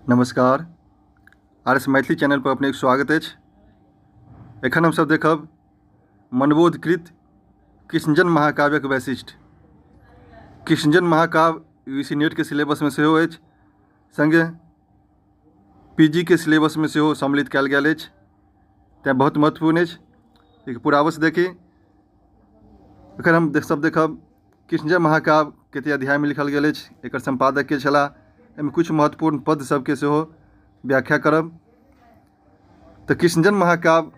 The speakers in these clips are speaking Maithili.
नमस्कार, आर एस मैथिली चैनल पर अपनेक स्वागत अछि। एखन हमसभ देखब मनबोधकृत कृष्णजन्म महाकाव्यक वैशिष्ट्य। कृष्णजन्म महाकाव्य यू सी नेटके सिलेबसमे सेहो अछि, सङ्गे पी जी के सिलेबसमे सेहो सम्मिलित कयल गेल अछि, तेँ बहुत महत्वपूर्ण अछि। एहिके पूरा अवश्य देखी। एखन हम सब देखब कृष्णजन्म महाकाव्य कतेक अध्यायमे लिखल गेल अछि, एकर सम्पादक के छलाह, एहिमे किछु महत्वपूर्ण पद सभके सेहो व्याख्या करब। तऽ कृष्णजन्म महाकाव्य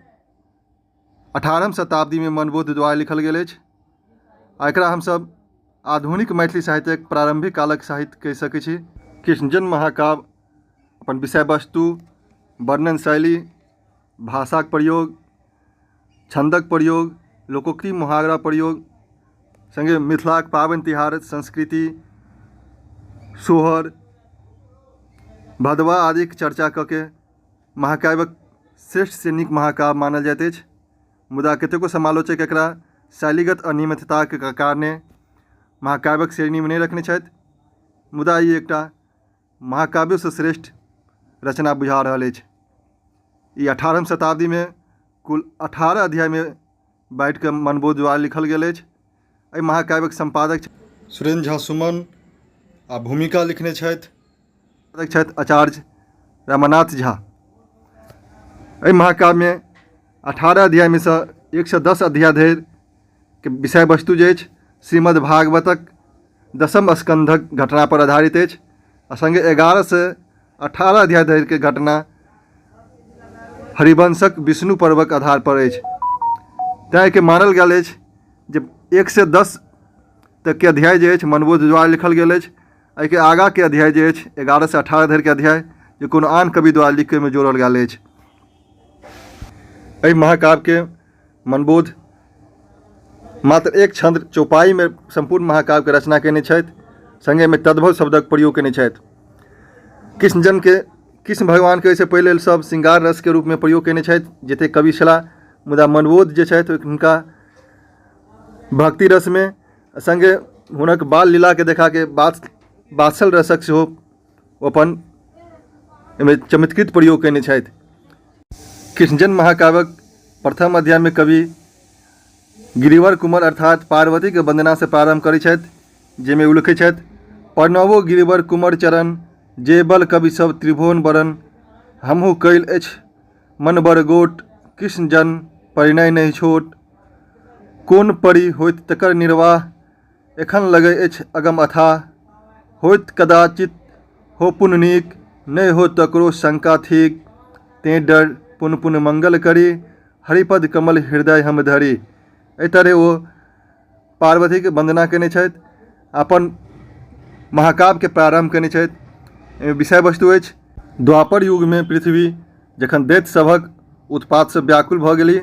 18म शताब्दीमे मनबोध द्वारा लिखल गेल अछि आ एकरा हमसभ आधुनिक मैथिली साहित्यक प्रारम्भिक कालक साहित्य कहि सकै छी। कृष्णजन्म महाकाव्य अपन विषय वस्तु, वर्णन शैली, भाषाक प्रयोग, छन्दक प्रयोग, लोकोक्ति मुहावरा प्रयोग, सङ्गे मिथिलाक पाबनि तिहार, संस्कृति, सोहर, भदवा आदिक चर्चा कऽ के महाकाव्यक श्रेष्ठसँ नीक महाकाव्य मानल जाइत अछि। मुदा कतेको समालोचक एकरा शैलीगत अनियमितताक कारणे महाकाव्यक श्रेणीमे नहि रखने छथि, मुदा ई एकटा महाकाव्योसँ श्रेष्ठ रचना बुझा रहल अछि। ई 18म शताब्दीमे कुल 18 अध्यायमे बाँटिके मनबोध द्वारा लिखल गेल अछि। एहि महाकाव्यक सम्पादक सुरेन्द्र झा सुमन आ भूमिका लिखने छथि आचार्य रमानाथ झा। एहि महाकाव्यमे 18 अध्यायमे सँ 110 अध्याय धरिके विषय वस्तु जे अछि श्रीमद् भागवतक दशम स्कन्धक घटनापर आधारित अछि आ सङ्गे 11 सँ 18 अध्याय धरिके घटना हरिवंशक विष्णु पर्वक आधारपर अछि। तेँ एहिके मानल गेल अछि जे 1 से 10 तकके अध्याय जे अछि मनबोध द्वारा लिखल गेल अछि। एहिके आगाँके अध्याय जे अछि 11 से 18 धरिके अध्याय जे कोनो आन कवि द्वारा लिखि कऽ ओहिमे जोड़ल गेल अछि। एहि महाकाव्यके मनबोध मात्र एक छन्द चौपाइमे सम्पूर्ण महाकाव्यके रचना कयने छथि, सङ्गे एहिमे तद्भव शब्दक प्रयोग कयने छथि। कृष्ण जन्मके कृष्ण भगवानके एहिसँ पहिले सब श्रृंगार रसके रूपमे प्रयोग कयने छथि जतेक कवि छलाह, मुदा मनबोध जे छथि हुनका भक्ति रसमे सङ्गे हुनक बाल लीलाके देखाके बात्सल रसक सेहो ओ अपन एहिमे चमत्कृत प्रयोग कयने छथि। कृष्णजन्म महाकाव्यक प्रथम अध्यायमे कवि गिरिवर कुमर अर्थात पार्वतीके वन्दनासँ प्रारम्भ करै छथि, जाहिमे ओ लिखै छथि: प्रणवो गिरिवर कुमर चरण, जे बल कवि सब त्रिभुवन बरन, हमहूँ कयल अछि मन बड़ गोट, कृष्ण जन परिणय नहि छोट, कोन परि होइत तकर निर्वाह, एखन लगै अछि अगम अथाह, होइत कदाचित हो पुन नीक, नहि हो तकरो शंका थीक, तेँ डर पुन पुन मंगल करी, हरिपद कमल हृदय हम धरी। एहि तरहे ओ पार्वतीके वन्दना कयने छथि, अपन महाकाव्यके प्रारम्भ कयने छथि। एहिमे विषय वस्तु अछि द्वापर युगमे पृथ्वी जखन दैत्य सभक उत्पातसँ व्याकुल भऽ गेली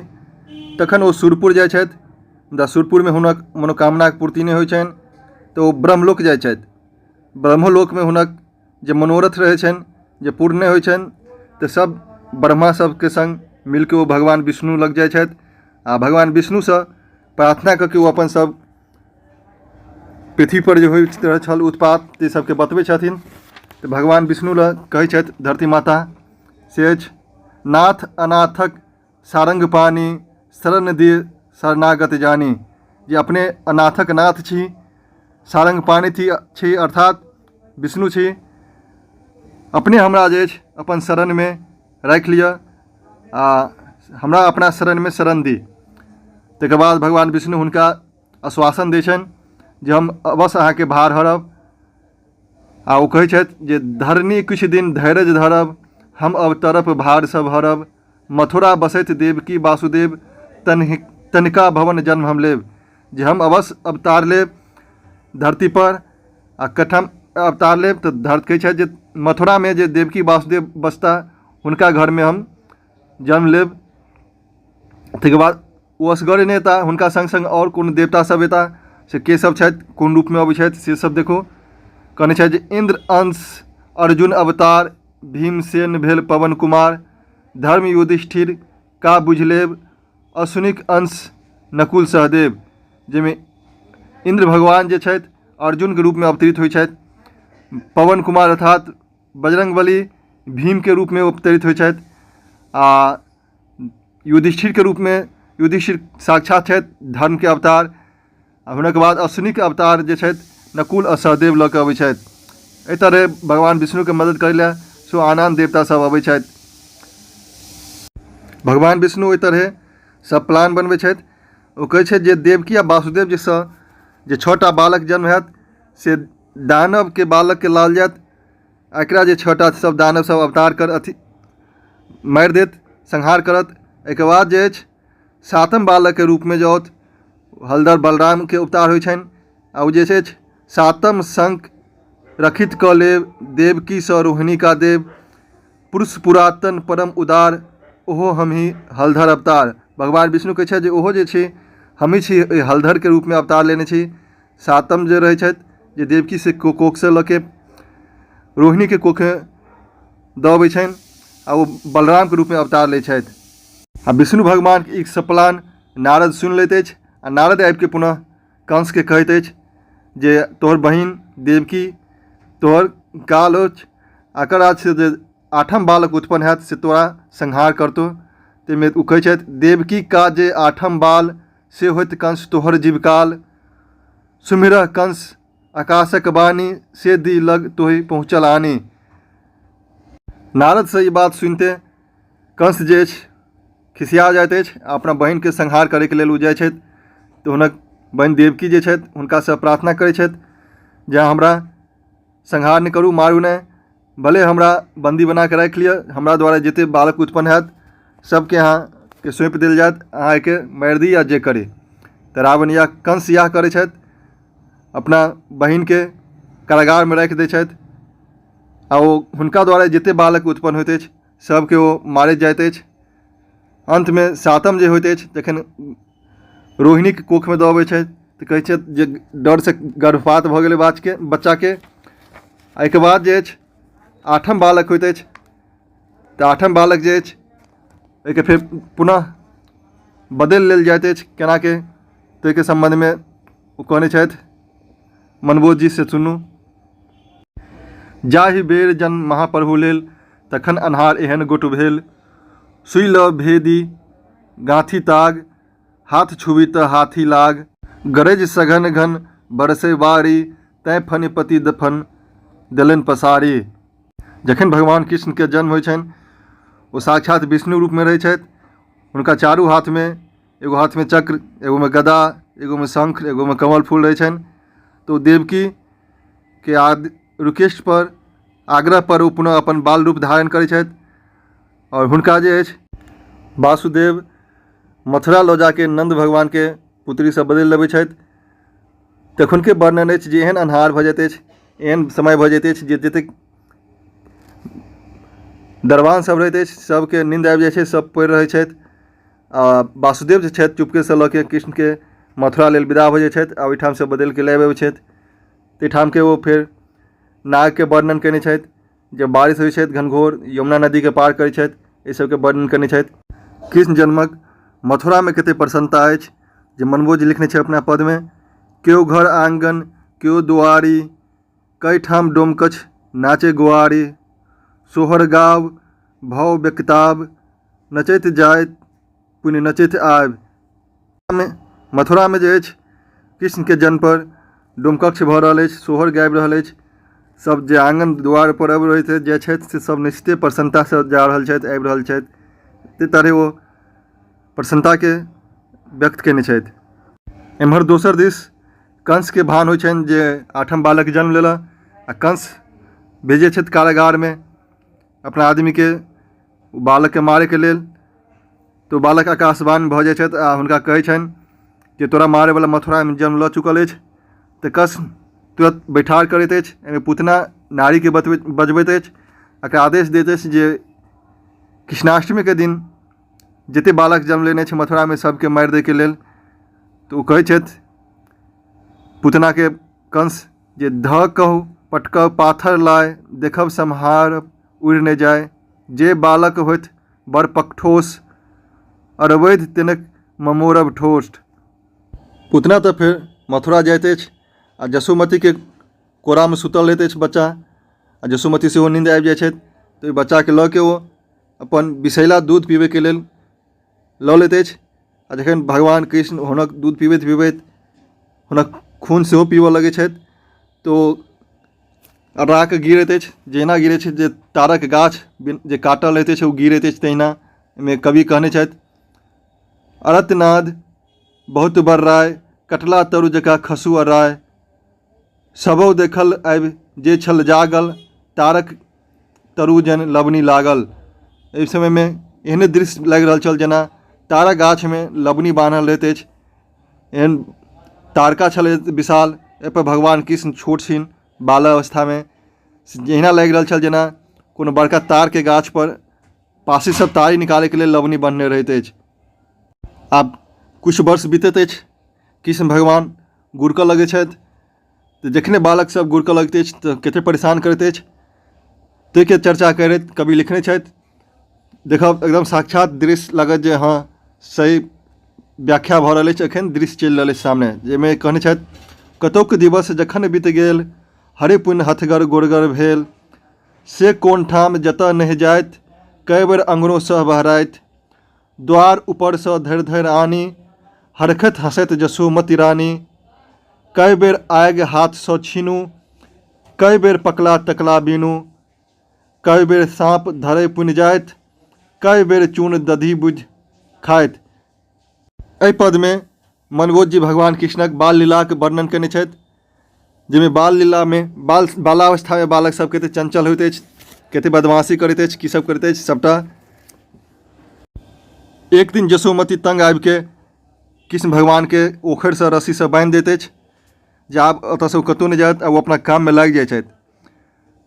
तखन ओ सुरपुर जाइ छथि, मुदा सुरपुरमे हुनक मनोकामनाके पूर्ति नहि होइ छनि तऽ ओ ब्रह्मलोक जाइ छथि। ब्रह्मलोकमे हुनक जे मनोरथ रहै छनि जे पूर्ण नहि होइ छनि तऽ सब ब्रह्मा सबके सङ्ग मिलके ओ भगवान विष्णु लग जाइ छथि आ भगवान विष्णुसँ प्रार्थना कऽ के ओ अपन सब पृथ्वीपर जे होइत रहल छल उत्पात से सबके बतबै छथिन। तऽ भगवान विष्णु लग कहै छथि धरती माता से अछि नाथ अनाथक सारङ्ग पानी, शरण दे शरणागत जानी, जे अपने अनाथक नाथ छी, सारङ्ग पानी छी अर्थात विष्णु छी, अपने हमरा जे अछि अपन शरणमे राखि लिअ आ हमरा अपना शरणमे शरण दी। तकर बाद भगवान विष्णु हुनका आश्वासन दै छनि जे हम अवश्य अहाँके भार हरब आ ओ कहै छथि जे धरनी किछु दिन धैर्य धरब, हम अवतरप भार सब हरब, मथुरा बसैत देवकी वासुदेव, तनिका भवन जन्म हम लेब, जे हम अवश्य अवतार लेब धरतीपर आ कठाम अवतार लेब तऽ धर कहै छथि जे मथुरामे जे देवकी वासुदेव बसता हुनका घरमे हम जन्म लेब। ताहिके बाद ओ असगरे नहि एता, हुनका सङ्ग सङ्ग आओर कोनो देवता सब एता, से के सब छथि, कोन रूपमे अबै छथि से सब देखू। कहने छथि जे इन्द्र अंश अर्जुन अवतार, भीमसेन भेल पवन कुमार, धर्म युधिष्ठिर का बुझि लेब, अश्विनीक अंश नकुल सहदेव, जाहिमे इन्द्र भगवान जे छथि अर्जुनके रूपमे अवतरित होइ छथि, पवन कुमार अर्थात बजरङ्गबली भीमके रूपमे अवतरित होइ छथि आ युधिष्ठिरके रूपमे युधिष्ठिर साक्षात छथि धर्मके अवतार आ हुनक बाद अश्विनीके अवतार जे छथि नकुल आ सहदेव लऽ कऽ अबै छथि। एहि तरहे भगवान विष्णुके मदद करै लए सेहो आन आन देवता सब अबै छथि। भगवान विष्णु ओहि तरहे सब प्लान बनबै छथि। ओ कहै छथि जे देवकी आ वासुदेव जीसँ जे 6टा बालक जन्म हैत से दानवके बालकके लाओल जायत आ एकरा जे 6टा सब दानव सब अवतार कर अथी मारि देत, संहार करत। एहिके बाद जे अछि सातम बालकके रूपमे जे आओत हलधर बलरामके अवतार होइ छनि आ ओ जे छै सातम शङ्ख रखित कऽ लेब देवकीसँ रोहिणी का देव पुरुष पुरातन परम उदार ओहो हमही हलधर अवतार। भगवान विष्णु कहै छथि जे ओहो जे छै हमही छी एहि हलधरके रूपमे अवतार लेने छी। सातम जे रहै छथि जे देवकीसँ कोखसँ लऽ के रोहिणीके कोखमे दऽ अबै छनि आ ओ बलरामके रूपमे अवतार लै छथि। आ विष्णु भगवानके ई सब प्लान नारद सुनि लैत अछि आ नारद आबिके पुनः कंसके कहैत अछि जे तोहर बहिन देवकी तोहर काल अछि एकर बाद जे आठम बालक उत्पन्न हैत से तोरा संहार करतौ। ताहिमे ओ कहै छथि देवकी का जे आठम बाल से होइत कंस तोहर जीवकाल सुमिरह कंस आकाशक बानी से दी लग तोहि पहुँचल आनी। नारदसँ ई बात सुनिते कंस जे अछि खिसिया जाइत अछि आ अपना बहिनके संहार करैके लेल ओ जाइ छथि तऽ हुनक बहिन देवकी जे छथि हुनकासँ प्रार्थना करै छथि जे अहाँ हमरा संहार नहि करू, मारू नहि, भले हमरा बन्दी बनाकऽ राखि लिअ, हमरा द्वारा जतेक बालक उत्पन्न हैत सभके अहाँके सौंपि देल जायत, अहाँ एहिके मारि दी या जे करी। तऽ रावण इएह कंस इएह करै छथि, अपना बहिनके कारागारमे राखि दै छथि आ ओ हुनका द्वारा जतेक बालक उत्पन्न होइत अछि सभके ओ मारैत जाइत अछि। अन्तमे सातम जे होइत अछि जखन रोहिणीके कोखमे दऽ अबै छथि तऽ कहै छथि जे डरसँ गर्भपात भऽ गेलै बाचके बच्चाके। एहिके बाद जे अछि आठम बालक होइत अछि तऽ आठम बालक जे अछि एहिके फेर पुनः बदलि लेल जाइत अछि केनाके ताहिके सम्बन्धमे ओ कहने छथि मनबोध जी से सुनू। जाहि बेर जन्म महाप्रभु लेल तखन अन्हार एहन गोट भेल सुइ लऽ भेदी गाँथी ताग हाथ छुबी तऽ हाथी लाग गरजि सघन घन बरसै बारी तैँ फनिपति फन देलनि पसारी। जखन भगवान कृष्णके जन्म होइ छनि ओ साक्षात विष्णु रूपमे रहै छथि। हुनका चारू हाथमे एगो हाथमे चक्र, एगोमे गदा, एगोमे शङ्ख, एगोमे कमल फूल रहै छनि। तऽ ओ देवकीके रिक्वेस्ट पर आग्रह पर ओ पुनः अपन बाल रूप धारण करै छथि आओर हुनका जे अछि वासुदेव मथुरा लऽ जाके नन्द भगवानके पुत्रीसँ बदलि लबै छथि। तखुनके वर्णन अछि जे एहन अन्हार भऽ जाइत अछि, एहन समय भऽ जाइत अछि जे जतेक दरबान सब रहैत अछि सबके नींद आबि जाइ छै, सब पड़ि रहै छथि आ वासुदेव जे छथि चुपकेसँ लऽ के कृष्णके मथुरा लेल विदा भऽ जाइ छथि आ ओहिठामसँ बदलिके लाबि अबै छथि। ताहिठामके ओ फेर नागके वर्णन कयने छथि जे बारिश होइ छथि घनघोर, यमुना नदीके पार करै छथि, एहि सबके वर्णन कयने छथि। कृष्ण जन्मक मथुरामे कतेक प्रसन्नता अछि जे मनबोध जी लिखने छथि अपना पदमे केओ घर आङ्गन केओ दुआरी कई ठाम डोमकछ नाचे गोआरी सोहर गाव भाव बेकताब नचैत जाइत पुनि नचैत आबि। मथुरामे जे अछि कृष्णके जन्मपर डोमकछ भऽ रहल अछि, सोहर गाबि रहल अछि, सभ जे आङ्गन दुआरिपर आबि रहल जाइ छथि से सभ निश्चिते प्रसन्नतासँ जा रहल छथि आबि रहल छथि। ताहि तरहे ओ प्रसन्नताके व्यक्त कयने छथि। एम्हर दोसर दिस कंसके भान होइ छनि जे आठम बालक जन्म लेलक आ कंस भेजै छथि कारागारमे अपना आदमीके बालकके मारैके लेल। तऽ ओ बालक आकाशवाणी भऽ जाइ छथि आ हुनका कहै छनि जे तोरा मारैवला मथुरामे जन्म लऽ चुकल अछि। तऽ कंस तुरन्त बैठार करैत अछि, एहिमे पूतना नारीके बतबैत बजबैत अछि, एकरा आदेश दैत अछि जे कृष्णाष्टमीके दिन जतेक बालक जन्म लेने छै मथुरामे सबके मारि दैके लेल। तऽ ओ कहै छथि पूतनाके कंस जे धऽ कहू पटकब पाथर लाय देखब सम्हार उड़ि नहि जाय जे बालक होथि बड़ पकठोस अरवैध तिनक ममोरब ठोस। पूतना तऽ फेर मथुरा जाइत अछि आ जसोमतीके कोरामे सुतल रहैत अछि बच्चा आ जसोमती सेहो नींद आबि जाइ छथि। तऽ ओहि बच्चाके लऽ के ओ अपन विषैला दूध पीबैके लेल लऽ लैत अछि आ जखन भगवान कृष्ण हुनक दूध पीबैत पीबैत हुनक खून सेहो पीबऽ लगै छथि तऽ ओ अर्राके गिरैत अछि। जहिना गिरै छै जे तारक गाछ जे काटल रहैत अछि ओ गिरैत अछि, तहिना एहिमे कवि कहने छथि, अरतनाद बहुत बर्राय कटला तरु जकाँ खसु अराय, सबो देखल आबि जे छल जागल तारक तरु जन लवनी लागल। एहि समयमे एहने दृश्य लागि रहल छल जेना तारक गाछमे लवनी बान्हल रहैत अछि। एहन तारका छलै विशाल, एहिपर भगवान कृष्ण छोट छिन बाल अवस्थामे जहिना लागि रहल छल जेना कोनो बड़का तारके गाछपर पासीसँ तारी निकालैके लेल लवनी बन्हने रहैत अछि। आब किछु वर्ष बीतैत अछि, कृष्ण भगवान गुड़कऽ लगै छथि। तऽ जखने बालक सब गुड़कऽ लगैत अछि तऽ कतेक परेशान करैत अछि, ताहिके चर्चा करैत कवि लिखने छथि। देखब एकदम साक्षात दृश्य लागत जे हँ सही व्याख्या भऽ रहल अछि, एखन दृश्य चलि रहल अछि सामने, जाहिमे कहने छथि, कतौक दिवस जखन बीत गेल हरे पुण्य हथगर गोरगर भेल, से कोन ठाम जतऽ नहि जाइत कए बेर अङ्गनो सह बहराइत, द्वार ऊपरसँ धरि धरि आनी हरखैत हँसैत जसोमति रानी, कए बेर आगि हाथसँ छीनू कए बेर पकला तकला बीनू, कए बेर साँप धरै पुनि जाइत कए बेर चून दधि बुझि खाइत। एहि पदमे मनबोध जी भगवान कृष्णक बाल लीलाक वर्णन कयने छथि, जाहिमे बाल लीलामे बालावस्थामे बालक सब कतेक चञ्चल होइत अछि, कतेक बदमाशी करैत अछि, की सब करैत अछि सबटा। एक दिन जसोमति तङ्ग आबिके कृष्ण भगवानके ओखरिसँ रस्सीसँ बान्हि दैत अछि जे आब ओतऽसँ ओ कतहु नहि जायत, आ ओ अपना काममे लागि जाइ छथि।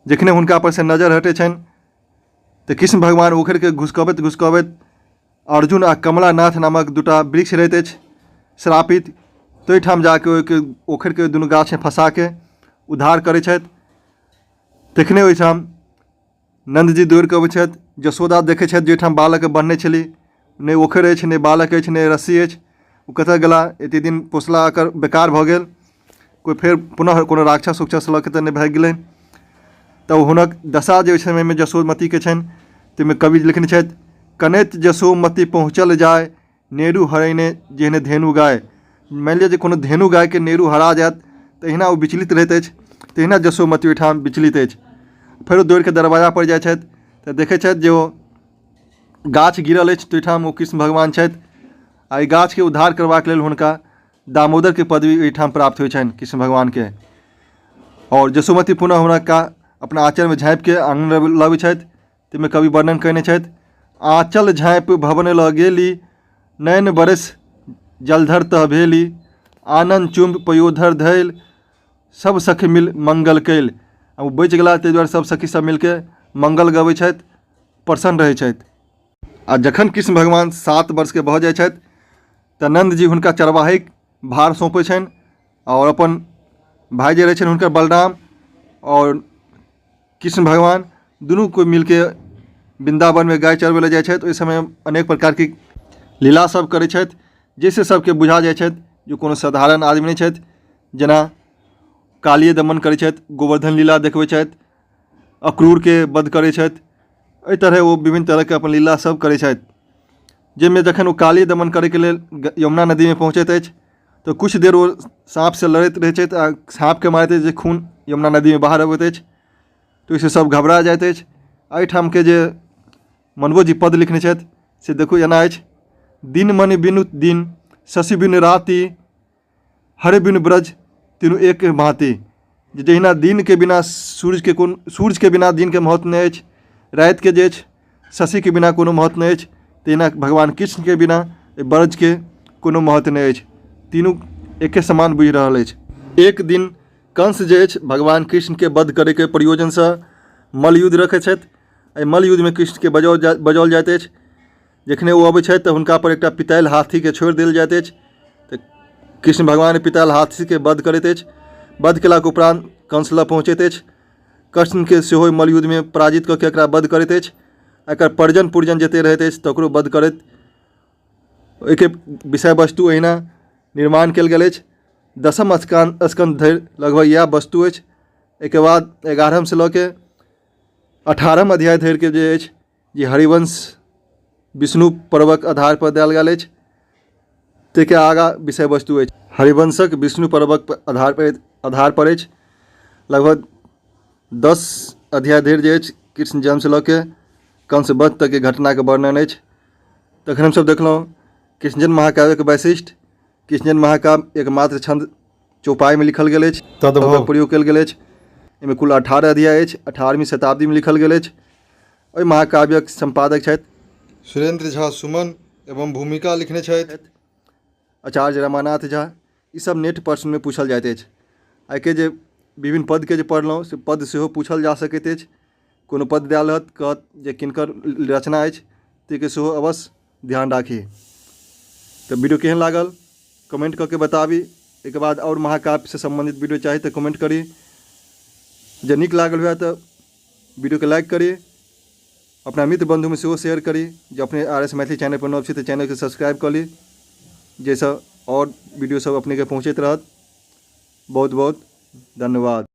जखने हुनका पर से नजर हटै छनि तऽ कृष्ण भगवान ओखरिके घुसकबैत घुसकबैत अर्जुन आ कमलानाथ नामक दूटा वृक्ष रहैत अछि श्रापित, ताहिठाम जाके ओहिके ओखरिके दुनू गाछमे फँसाके उद्धार करै छथि। तखने ओहिठाम नन्दजी दौड़िकऽ अबै छथि। जसोदा देखै छथि जे ओहिठाम बालकके बन्हने छली, नहि ओखरि अछि, नहि बालक अछि, नहि रस्सी अछि, ओ कतऽ गेला? एतेक दिन पोसला एकर बेकार भऽ गेल, कोइ फेर पुनः कोनो राक्षस उक्षस लऽ कऽ तऽ नहि भागि गेलै? तऽ हुनक दशा जे ओहि समयमे जसोमतीके छनि ताहिमे कवि लिखने छथि, कनैत जसोमती पहुँचल जाय नेरू हरैने जेहने धेनु गाय। मानि लिअ जे कोनो धेनु गायके नेरू हरा जायत तहिना ओ विचलित रहैत अछि, तहिना जसोमती ओहिठाम विचलित अछि। फेरो दौड़िके दरवाजापर जाइ छथि तऽ देखै छथि जे ओ गाछ गिरल अछि, ताहिठाम ओ कृष्ण भगवान छथि आ एहि गाछके उद्धार करबाक लेल हुनका दामोदरके पदवी ओहिठाम प्राप्त होइ छनि कृष्ण भगवानके। आओर जसोमती पुनः हुनका अपना आँचरमे झाँपिके आङ्गन लबै छथि। ताहिमे कवि वर्णन कयने छथि, आँचल झाँपि भवन लऽ गेली नयन बरस जलधर तह भेली, आनन चुम्ब पयोधर धैल सब सखी मिल मंगल कैल। आ ओ बचि गेला ताहि दुआरे सब सखी सब मिलके मंगल गबै छथि, प्रसन्न रहै छथि। आ जखन कृष्ण भगवान 7 वर्षके भऽ जाइ छथि तऽ नन्दजी हुनका चरवाहिक भार सौंपै छनि आओर अपन भाय जे रहै छनि हुनकर बलराम आओर कृष्ण भगवान दुनू कोइ मिलके वृन्दावनमे गाय चरबै लए जाइ छथि। ओहि समय अनेक प्रकारके लीला सब करै छथि जाहिसँ सबके बुझा जाइ छथि जे कोनो साधारण आदमी नहि छथि। जेना कालिय दमन करै छथि, गोवर्धन लीला देखबै छथि, अक्रूरके वध करै छथि। एहि तरहे ओ विभिन्न तरहके अपन लीला सब करै छथि, जाहिमे जखन ओ काली दमन करैके लेल यमुना नदीमे पहुँचैत अछि तऽ किछु देर ओ साँपसँ लड़ैत रहै छथि आ साँपके मारैत अछि जे खून यमुना नदीमे बाहर अबैत अछि, तऽ ओहिसँ सब घबरा जाइत अछि। एहिठामके जे मनबोध जी पद लिखने छथि से देखू एना अछि, दिन मनि बिनु दिन शशि बिनु राति हरे बिनु ब्रज तीनू एक भाँति। जे जहिना दिनके बिना सूर्यके कोन सूर्यके बिना दिनके महत्व नहि अछि, रातिके जे अछि शशिके बिना कोनो महत्व नहि अछि, तहिना भगवान कृष्णके बिना एहि ब्रजके कोनो महत्व नहि अछि। तीनू एके समान बुझि रहल अछि। एक दिन कंस जे अछि भगवान कृष्णके वध करैके प्रयोजनसँ मल्लयुद्ध रखै छथि। एहि मल्लयुद्धमे कृष्णके बजाओल जाइत अछि। जखने ओ अबै छथि तऽ हुनका पर एकटा पितायल हाथीके छोड़ि देल जाइत अछि। तऽ कृष्ण भगवान पितायल हाथीके वध करैत अछि। वध केलाके उपरान्त कंस लग पहुँचैत अछि। कृष्णके सेहो मल्लयुद्धमे पराजित कऽ के एकरा वध करैत अछि। एकर परिजन पुरजन जतेक रहैत अछि तकरो वध करैत ओहिके विषय वस्तु एहिना निर्माण कयल गेल अछि। दसम स्कन्ध धरि लगभग इएह वस्तु अछि। एहिके बाद 11मसँ लऽ के अठारहम अध्याय धरिके जे अछि जे हरिवंश विष्णु पर्वक आधार पर देल गेल अछि। ताहिके आगाँ विषय वस्तु अछि हरिवंशक विष्णु पर्वक आधार पर अछि। लगभग 10 अध्याय धरि जे अछि कृष्ण जन्मसँ लऽ के कंस वध तकके घटनाके वर्णन अछि। तखन हमसभ देखलहुँ कृष्णजन्म महाकाव्यके वैशिष्ट्य। कृष्णजन्म महाकाव्य एकमात्र छन्द चौपाइमे लिखल गेल अछि, तद्भव प्रयोग कयल गेल अछि। एहिमे कुल 18 अध्याय अछि, 18वीं शताब्दीमे लिखल गेल अछि। एहि महाकाव्यक सम्पादक छथि सुरेन्द्र झा सुमन एवं भूमिका लिखने छथि आचार्य रमानाथ झा। ईसभ नेट प्रश्नमे पूछल जाइत अछि। एहिके जे विभिन्न पदके जे पढ़लहुँ से पद सेहो पूछल जा सकैत अछि। कोनो पद देल रहत, कहत जे किनकर रचना अछि, ताहिके सेहो अवश्य ध्यान राखी। तऽ वीडियो केहन लागल कमेंट कऽ के बताबी। एहिके बाद आओर महाकाव्यसँ सम्बन्धित वीडियो चाही तऽ कमेंट करी। जे नीक लागल हुए तऽ वीडियोके लाइक करी, अपना मित्र बन्धुमे सेहो शेयर करी। जे अपने आर एस मैथिली चैनल पर नव छी तऽ चैनलके सब्सक्राइब कऽ ली, जाहिसँ आओर वीडियो सब अपनेके पहुँचैत रहत। बहुत बहुत धन्यवाद।